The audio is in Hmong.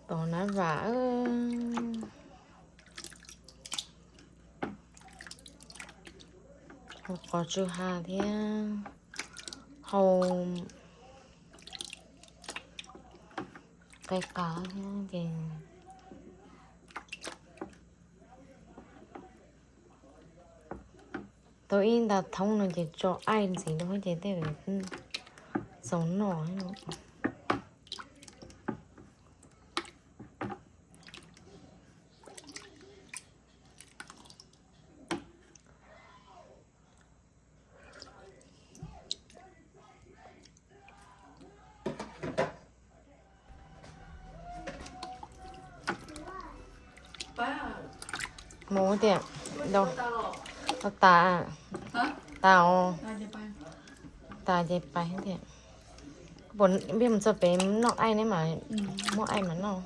Tov nab vam, hau qos tsw ha thiab, hau qe qav thiab ces tau ib nta thoob no ces tso aij ntxiv rau ces tej txaus noj. Mus tiam, tas, tas, tas ces pais tiam. Peb mus txog pem noj aij ne mas, muab aij mas noj.